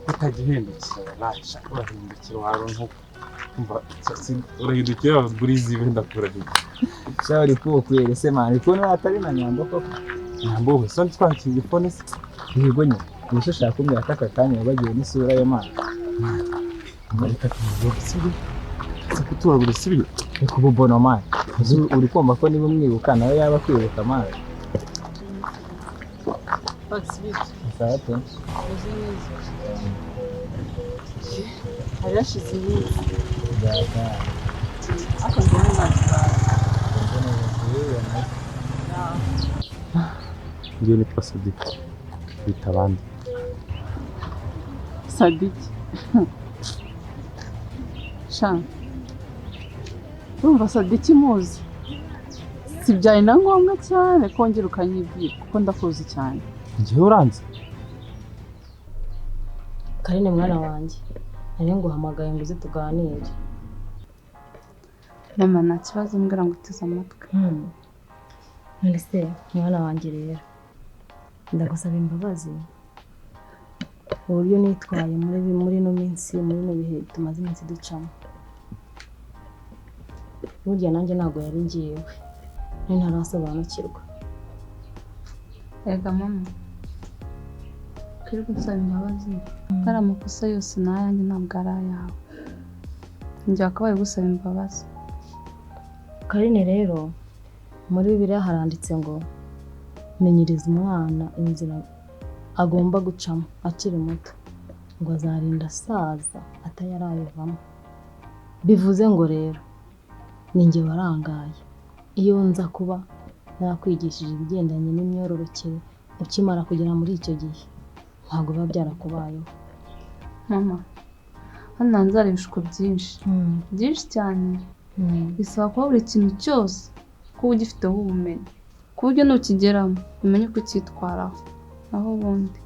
Utagihindukira wallahi, urahindukira waronka umva urahindukira burizi wenda kurahindukira. Sha uri kukwere se man, kubona atari na Nyambo koko. Nyambo we son twakinga phone se. Yego nyine. Ubuse ushaka kumbwira ko aka kanya wabagiwe n'isura yo man. Reka tuvuge sibyo. Se kuturabura sibyo. Reka ubu bono man. Uri kumva ko niba umwibuka nawe yaba kwibuka man. Sawa pe. Hari hashize iminsi. Ngiye nitwa Sadiki bita abandi. Sadiki sha urumva Sadiki muzi, si byari na ngombwa cyane kongera ukanyibwira kuko ndakuzi cyane. Ngiye uranze Karine mwana wanjye, nari nguhamagaye ngo uze tuganire. Mama nta kibazo mbwira ngo uteze amatwi. None se mwana wanjye rero ndagusaba imbabazi uburyo nitwaye muri no minsi, muri no bihe tumaze iminsi ducamo. Burya nanjye ntabwo yari ngiyewe, nari ntarasobanukirwa. Ega mama, kwirirwa nsaba imbabazi ko ari amakosa yose n'ayanjye ntabwo ari ayawe. Njye wakabaye gusaba imbabazi. Karine rero muri Bibiliya haranditse ngo menyereza umwana inzira agomba gucamo akiri muto ngo azarinda asaza atayarayivamo. Bivuze ngo rero ninjye warangaye, iyo nza kuba narakwigishije ibigendanye n'imyororokere ukimara kugera muri icyo gihe ntabwo biba byarakubayeho. Mama, hano hanze hari ibishuko byinshi byinshi cyane, bisaba kuba buri kintu cyose kuba ugifiteho ubumenyi ku buryo nukigeramo umenye uko ucyitwaraho. Naho ubundi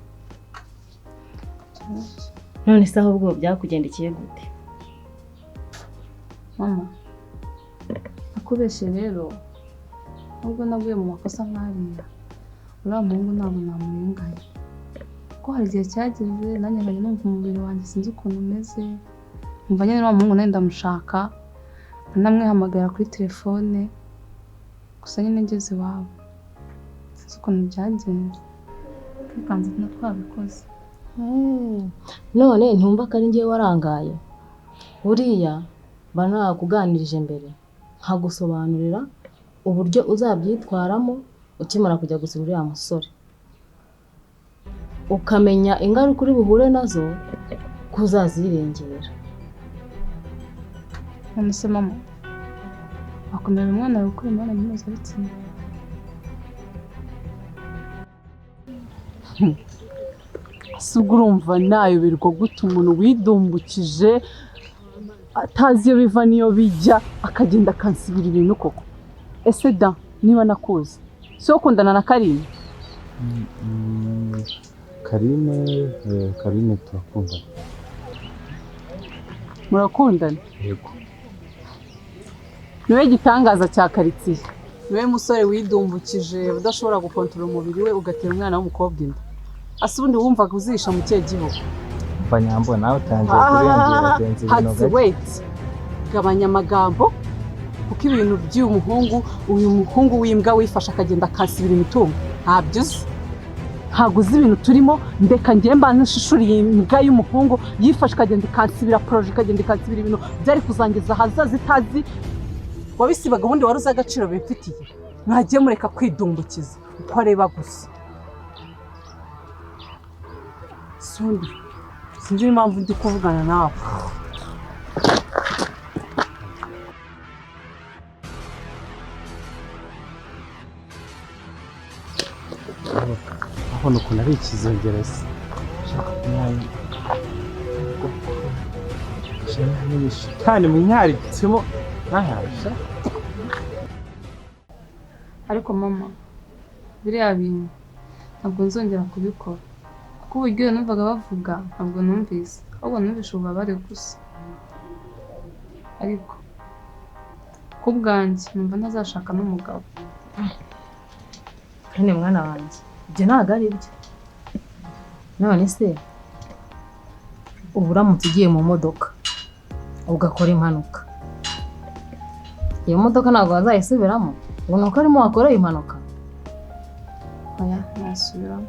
none se ahubwo byakugendekeye gute? Mama, nakubeshye rero nubwo naguye mu makosa nk'ariya, uriya muhungu ntabwo namurenganya kuko hari igihe cyageze nanjye nkajya numva umubiri wanjye sinzi ukuntu umeze, nkumva nyine uriya muhungu nanjye ndamushaka, ndanamwihamagara kuri telefone, gusa nyine ngeze iwabo sinzi ukuntu byagenze, twikanze na twabikoze. None ntumva ko ari njyewe warangaye? Buriya mba nakuganirije mbere nkagusobanurira uburyo uzabyitwaramo ukimara kujya gusura uriya musore, ukamenya ingaruka uri buhure nazo ko uzazirengera. None se mama, wakomera umwana wawe gukora imibonano mpuzabitsina? Si ubwo urumva nayoberwa gute umuntu widumbukije atazi iyo biva n'iyo bijya akagenda akansibira ibintu koko? Ese da niba nakuzi si wo kundana na Karine? Karine, Karine turakundana. Murakundana? Yego. Niwe gitangaza cya karitsiye, niwe musore widumbukije udashobora gukontorora umubiri we ugatera umwana w'umukobwa inda. Ase ubundi wumvaga uzisha mu kihe gihugu? Umva Nyambo, nawe utangiye kurengera genza ibintu Hatsi, wait, gabanya amagambo kuko ibintu by'uyu muhungu, uyu muhungu w'imbwa wifashe akagenda akansibira imitungo ntabyo uzi, ntabwo uzi ibintu turimo. Ndeka ngiye mbanze nshishuriye imbwa y'umuhungu yifashe ikagenda ikansibira poroje, ikagenda ikansibira ibintu byari kuzangiza ahazaza itazi. Wabisibaga ubundi wari uzi agaciro bimfitiye? Mwagiye mureka kwidumbukiza uko areba gusa. Sundi sinzi impamvu ndi kuvugana nawe. Abona ukuntu ari ikizongereza. Shitani munyaritsemo nahasha. Ariko mama, biriya bintu ntabwo nzongera kubikora kuko uburyo numvaga bavuga ntabwo numvise, ahubwo numvise ububabare gusa. Ariko ku bwanjye numva ntazashaka n'umugabo. Karine mwana wanjye, ibyo ntabwo ari byo. None se ubu uramutse ugiye mu modoka ugakora impanuka, iyo modoka ntabwo wazayisubiramo ngo ni uko arimo wakoreye impanuka? Oya, nasubiramo.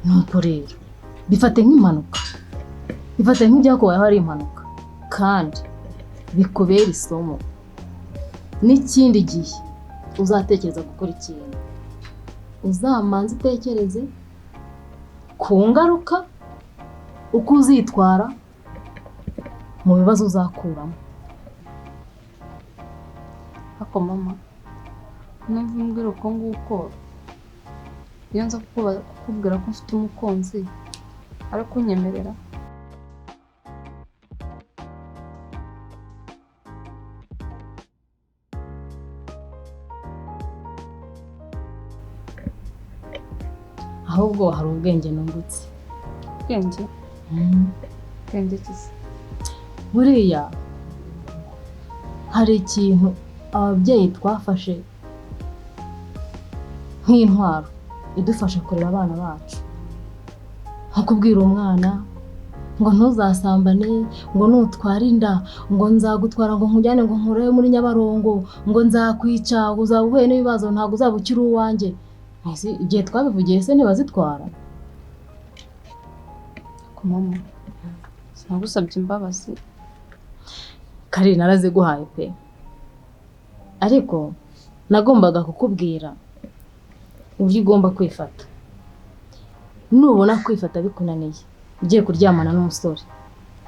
Nuko rero bifate nk'impanuka, bifate nk'ibyakubayeho ari impanuka, kandi bikubere isomo. N'ikindi gihe uzatekereza gukora ikintu, uzamanze utekereze ku ngaruka, uko uzitwara mu bibazo uzakuramo. Ariko mama, numva umbwira uko nguko, iyo nza kukubwira ko mfite umukunzi, ariko unyemerera? Ahubwo hari ubwenge nungutse. Ubwenge? Ubwenge ki se? Buriya hari ikintu ababyeyi twafashe nk'intwaro idufasha kurera abana bacu, nko kubwira umwana ngo ntuzasambane, ngo nutwara inda, ngo nzagutwara, ngo nkujyane, ngo nkurehe muri Nyabarongo, ngo nzakwica, uzaba uhuye n'ibibazo, ntabwo uzaba ukiri uwanjye. Igihe twabivugiye se ntibazitwara? Ariko mama, sinagusabye imbabazi. Karine naraziguhaye pe, ariko nagombaga kukubwira uburyo ugomba kwifata. Nubona kwifata bikunaniye ugiye kuryamana n'umusore,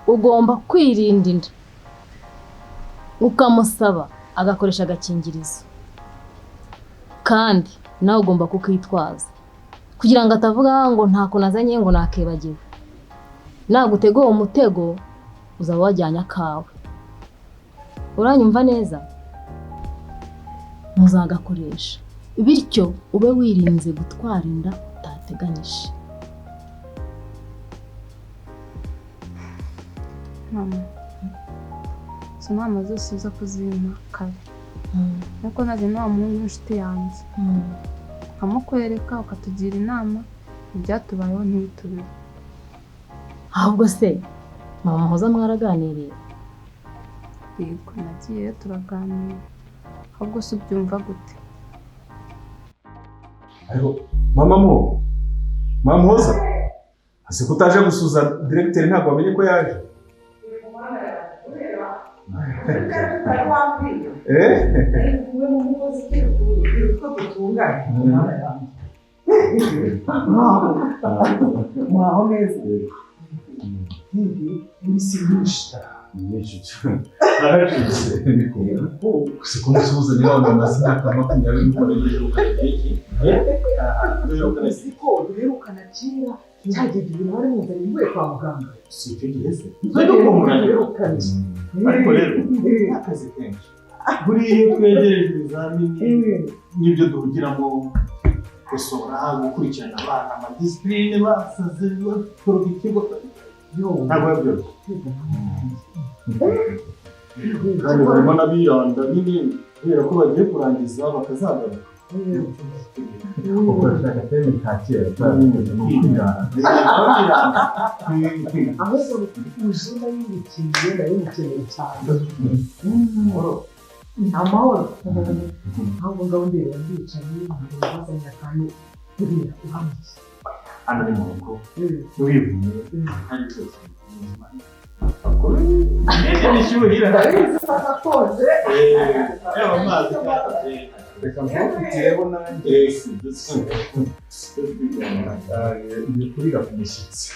ugomba kwirinda inda, ukamusaba agakoresha agakingirizo, kandi nawe ugomba kukitwaza kugira ngo atavuga ngo ntako nazanye, ngo nakibagiwe. Nagutega uwo mutego uzaba wajyanye akawe. Uranyumva neza? Muzagakoresha, bityo ube wirinze gutwara inda utateganyije. Mama, izo nama zose uza kuzimpa kare, ariko najya nta muhungu w'inshuti yanjye nkamukwereka, ukatugira inama, ibyatubayeho ntibitubeho. Ahubwo se mama Muhoza mwaraganiriye? Yego, nagiyeyo turaganira. Ahubwo se ubyumva gute? Ariko mama mo, mama Muhoza, ase ko utaje gusuza directeur ntabwo wamenye ko yaje? Mwaho neza. Siko duherukana kera, cyagiye ibintu wari muzanye mvuye kwa muganga. Si icyo gihe se? Ariko rero ni akazi kenshi. Buriya iyo twegereje ibizamini n'ibyo duhugiramo, gukosora, gukurikirana abana, amadisipurine basaze, bakoroga ikigo, ntabwo biba byoroshye. Kandi harimo n'abiranda nyine kubera ko bagiye kurangiza bakazagaruka. Ukoresha agatebe ka kera, Ahubwo uje nayimukeneye, nayimukeneye cyane. Amahoro. Ahubwo ngabo ndeba ndicaye, ntabwo bazanye akantu buriya uhamye. Hano ni mu rugo, ntiwivune, kandi byose Ndabizi barakonje. Yaba amazi reka nkufitireho nanjye. Ngiye kurira ku mushyitsi.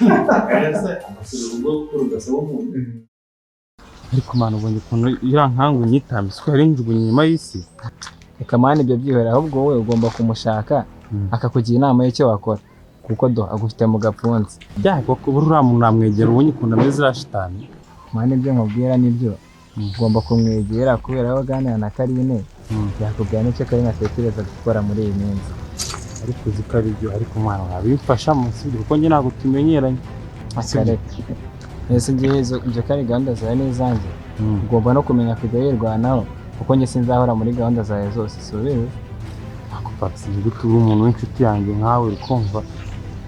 Ariko mwana, ubonye ukuntu iriya nkangu nyitambitse ko yari njugunye inyuma y'isi. Reka mani ibyo byihorera, ahubwo wowe ugomba kumushaka akakugira inama y'icyo wakora, kuko do agufite mu gapfunsi. Byago ko uriya muntu namwegera, ubonye ukuntu ameze iriya shitani. Mani ibyo nkubwira nibyo, ugomba kumwegera kubera aho aganira na Karine, yakubwira n'icyo Karine atekereza gukora muri iyi minsi. Ariko uzi ko ari byo, ariko mwana wabimfasha munsi, kuko njye ntabwo tumenyeranye. Akareka mbese ngewe ibyo ko ari gahunda zawe n'izanjye, ugomba no kumenya kujya wirwanaho, kuko njye sinzahora muri gahunda zawe zose, si ubizi? Pasi ni gute uri umuntu w'inshuti yanjye nkawe uri kumva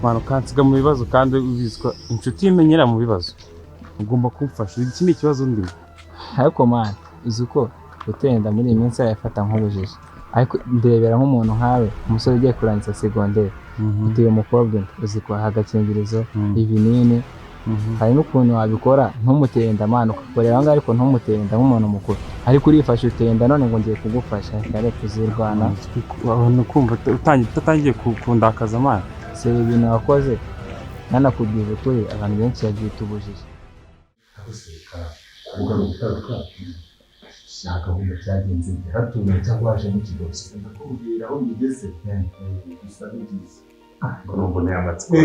mwana ukansiga mu bibazo kandi ubizi ko inshuti imenyera mu bibazo ugomba kumfasha iki ni ikibazo ndimo Ariko man uzi uko gutenda muri iyi minsi arayafata nk'ubujiji ariko ndebera nk'umuntu nkawe umusore ugiye kurangiza segonderi uteye umukobwa inda uzi kuhaha agakingirizo ibinini hari n'ukuntu wabikora ntumutere inda mwana ugakorera aho ngaho ariko ntumutere inda nk'umuntu mukuru ariko urifashe uteye inda none ngo ngiye kugufasha reka kuzirwana Abantu kumva utatangiye kundakaza amana si ibintu wakoze nanakubwiza ukuri abantu benshi babyita ubujiji Kuvuga ngo gutaruka nta gahunda byagenze yaratuye cyangwa waje mu kigozi Ndakubwira aho bigeze bisa n'ibyiza ngo mbone amatsiko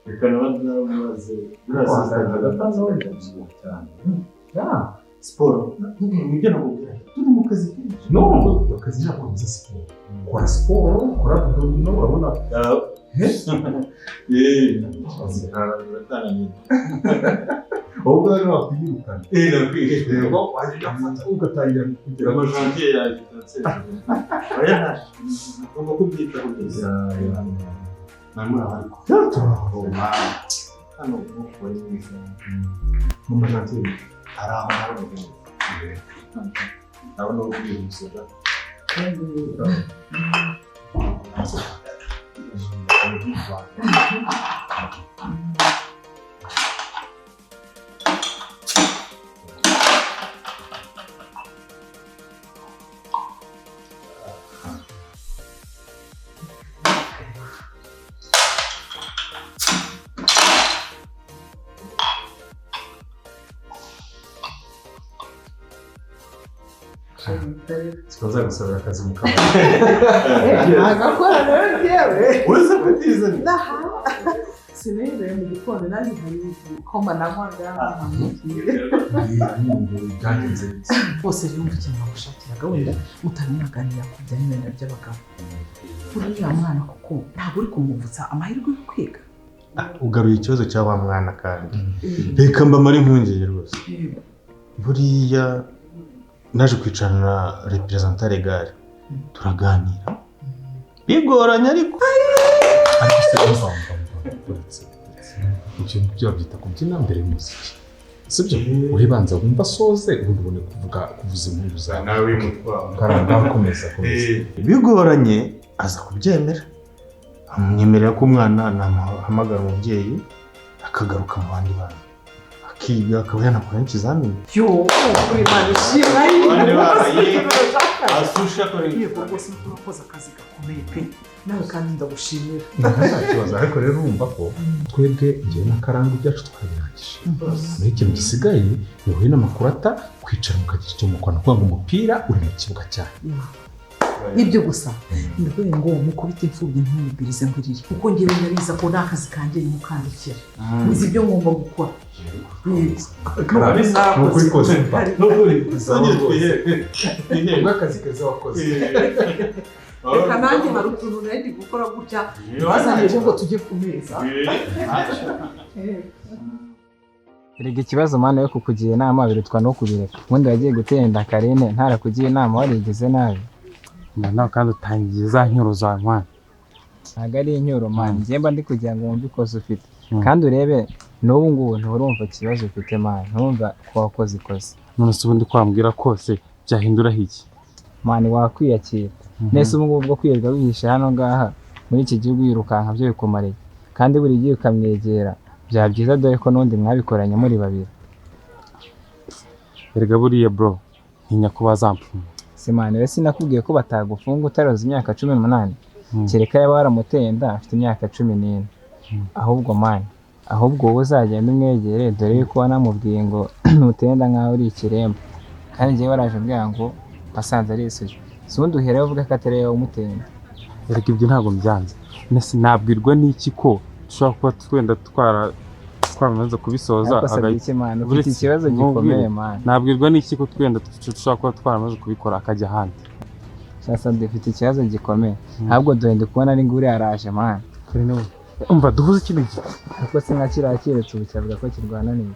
reka nabaze siporo nibyo nakubwira turi mu kazi kenshi no akazi ntabwo biza siporo kora siporo kora abdomino urabona ahubwo rero wakwiyirukana wajya ugatangira kugira amajantiye yaje ugomba kubyitaho neza namwe ariko hano umwuka wari mwiza mu majantiye hari aho nabona ndabona ubwihuse Tukazagusabira akazi mu kabari. Agakora rero njyewe. Uretse kutizana. Siniriwe mu gikoni nanjye hari igikoma nanywaga. Byagenze bite? Bose rero umva ikintu bagushakiraga wenda mutari mwaganira ku bijyanye n'ibintu by'abagabo. Uriya mwana kuko ntabwo uri kumwibutsa amahirwe yo kwiga. Ugaruye ikibazo cya wa mwana kandi. Reka mbamare impungenge rwose. Buriya naje kwicarana na representant legal turaganira bigoranye ariko se umva uretse ibyo ngibyo babyita kubyina mbere y'umuziki sibyo uribanza wumva asoze ubundi ubone kuvuga kuvuza impundu zawe nawe wimutwara karanga komeza komeza bigoranye aza kubyemera amwemerera ko umwana namuhamagara umubyeyi akagaruka mu bandi bana akiga akaba yanakora n'ikizamini Yo, kuri Imana ishimwe. Abandi bana, asusha kuri Yego rwose urakoze akazi gakomeye pe. Nawe kandi ndagushimira. Nta kibazo ariko rero urumva ko twebwe njyewe na Karangwa ibyacu twabirangije muri ikintu gisigaye ni wowe n'amakurata kwicara mukagira icyo mukora kuvuga ngo umupira uri mu kibuga cyanyu Ibyo gusa ndavuga ngo mukubite imfubyi ntimubwirize ngo irire kuko ngewe ndabizi ko nta kazi kanjye nimukandikira nzi ibyo ngomba gukora Ni ukuri kose Nukuri ubwo akazi keza wakoze reka nanjye hari utuntu nari ndi gukora gutya bazanyeje ngo tujye ku meza Erega ikibazo mana yo kukugira inama birutwa no kubireka ubundi wagiye gutenda Karine ntarakugira inama warigeze nabi nawe kandi utangiye za nkuru zawe mwana ntabwo ari inyuro mani njye mba ndi kugira ngo wumve ikosa ufite kandi urebe n'ubu ngubu nturumva ikibazo ufite mani ntumva ko wakoze ikosa none se ubundi kwambwira kose byahinduraho iki mani wakwiyakira nese ubu ngubu bwo kwirirwa wihishe hano ngaha muri iki gihugu wirukanka byo bikumariye kandi buri gihe ukamwegera byaba byiza dore ko n'undi mwabikoranye muri babiri erega buriya bro ntinya ko bazamfunga simani we sinakubwiye ko batagufunga utaroza imyaka 18 kereka yaba waramuteye inda afite imyaka 14 ahubwo mani ahubwo wowe uzagenda umwegere dore yuko wanamubwiye ngo ntutenda nkaho uri ikiremba kandi njyewe waraje umbwira ngo wasanze ari isugi si ubundi uheraho uvuga ko atari wowe umuteye inda erega ibyo ntabwo mbyanze nese nabwirwa n'iki ko dushobora kuba twenda twaramaze kubisoza Ariko Sadiki, man, ufite ikibazo gikomeye, man. Nabwirwa n'iki ko twenda dushobora kuba twaramaze kubikora akajya ahandi Sasa dufite ikibazo gikomeye ahubwo dore ndi kubona ari nguri araje man umva duhuze kino gihe ariko se nka kiriya keretse ubu cyavuga ko kirwana neza